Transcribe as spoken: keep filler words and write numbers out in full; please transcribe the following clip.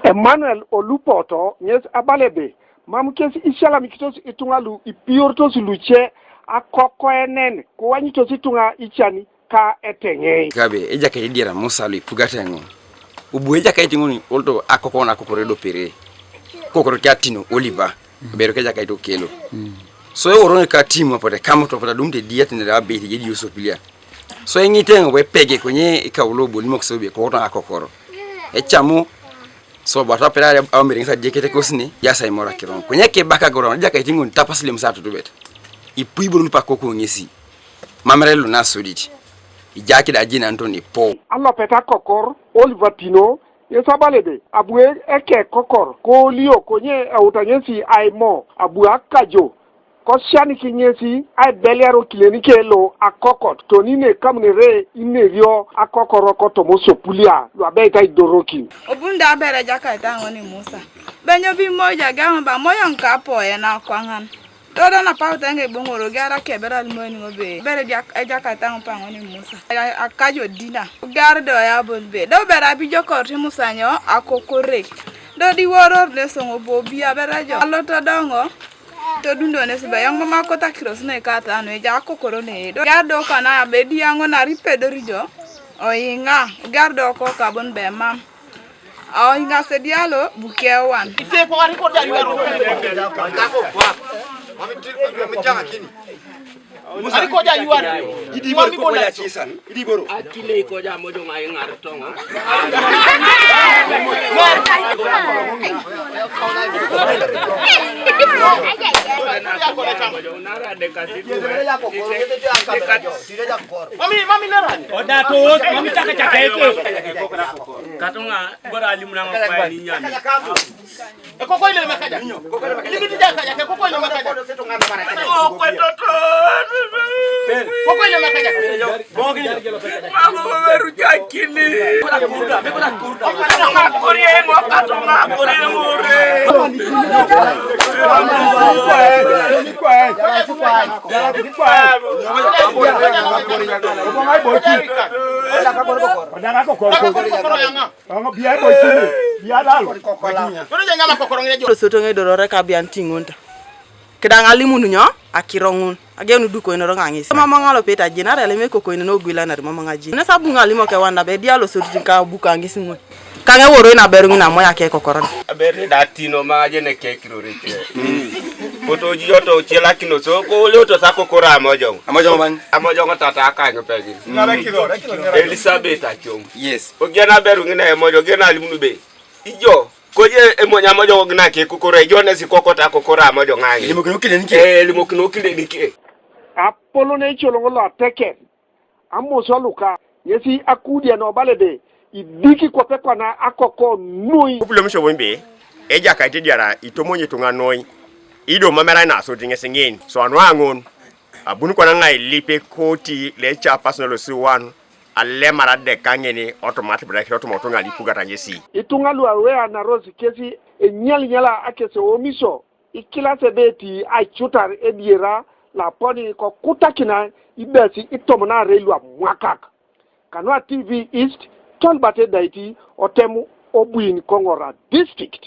Emmanuel Olupoto ŋes abala ebe, mam kes isialamikitos ituŋa lu ipioritos luce akokoenen, kiwanyitos ituŋa ican ka eteŋei. Kabe ejakait diera Musa lo ipugate ŋun, obu ejakait ŋun oloto akokon akokor edopere, kokor ke Atino Oliver, aberu ke ejakait Okelo. So eworo ŋun ka timu apotu ekamutu apotu adumut ediyat nere abeit eje diosok pilia. So eŋiteŋ bo epege konye ikaulo bo limok so be kokoto akokoro. Ecamu so bo atapere aomere ŋes ajekete kosine, jasa imora kirong. Konye kibaka goro, jaka itiŋon tapas lem sa tutubet. Ipui bo lupa koko ŋesi. Mamere lu nasodit. Ijaki da jina nto ni po. Alopet akokor, Oliver Tino, ŋes abala ebe, abu ekekokor, kolio konye euta ŋesi aimo, abu akajo. Kosianiki ŋesi aibeliar okilen ke lo akokot, toni ne kamunere inerio akokoro kotoma osopulia lu abeit aidorokin. Obuni da abere ejakait aŋon Musa. Benyo bimoja gama ba moyo nkapoe na kwaŋan. Todo napaut eŋa eboŋoro giara kebera limoeni ŋobe. Bere ejakait aŋon paŋon Musa. Akajo dina. Gar do yabon be. Do bere abijokor ti Musa nyo akokore. Do diworor nesoŋo bobi abere jo. Alotodoŋo. Todundo nesi be yoŋ mama kotakiros ne kata no eja akokoro ne edo. Gar do kana abedi yaŋo nari pedori jo. Oyiŋa. Gar do koka bon be mam. Oyiŋa sedialo bukewan. Ite ko ari ko dari waro. Kako kwa. Mami til mami janga kini. Musa. Ari ko ja yuar. Idi boro ko ja chisan. Idi boro. Akile ko ja mojo ngai ngar tongo. Mami, mami narani. Oda to, mami chaka chaka eke. Katonga bora alimuna kwa ni nyami. Ekoko ile mekaja. Ili kitu ja kaja, ekoko ile mekaja. Okwe toto. Koko ile mekaja. Mako beru jakini. Makori emo kato makori emo re. Odara ko koko. Ongo bia bo chini. Bia lalo. Kono je nyama kokoro ngejo. Soto nge dorore ka bian tingunta. Kida ŋalimun nyo akiro ŋun. Agenu du koinoro ŋaŋis. Mama ŋalo peta jin ara leme kokoine no gwila nari mama ŋaji. Ne sabu ŋalimo ke wanda be dialo sotu ka buka ŋis ŋun. Kaŋe woro ina beru ŋina moya ke kokoron. Aberi da tino ma jene ke kirore ke. Poto jijo to chiela kino so ko leo to sa kokora amojong. Amojong man. Amojong tata kanyo pegi. Elizabeth achong. Yes. Ogena beru ŋina emojo gena limunu be. Ijo, koje emony amojoŋo gina ke kokoro, ijo nesi kokota kokoro amojoŋ aŋe. Elimokino kile nike. Eh, elimokino kile nike. Apolon ecoloŋ lo ateker, Amos Oluka, ŋesi akudia nobala ebe, idiki kwape kwana akoko noi. Kupulomisio bon be, ejakait ediara itomony ituŋa noi, ido mam erai nasodit ŋes ŋin, so anu aŋon, abuni kwana ŋa ilipe koti lecapas nolosiwan, alemar adeka ŋini otoma atipedakini otoma otuŋa lipugata ŋesi. Ituŋa lu aweanaros kesi enyalinyala akese omisio ikilas ebe eti aicutar ediera laponi kokutakina ibesi itomonarei lu amwakak. Kanua T V East, Tolbert Edaiti, otem obuin Koŋora District.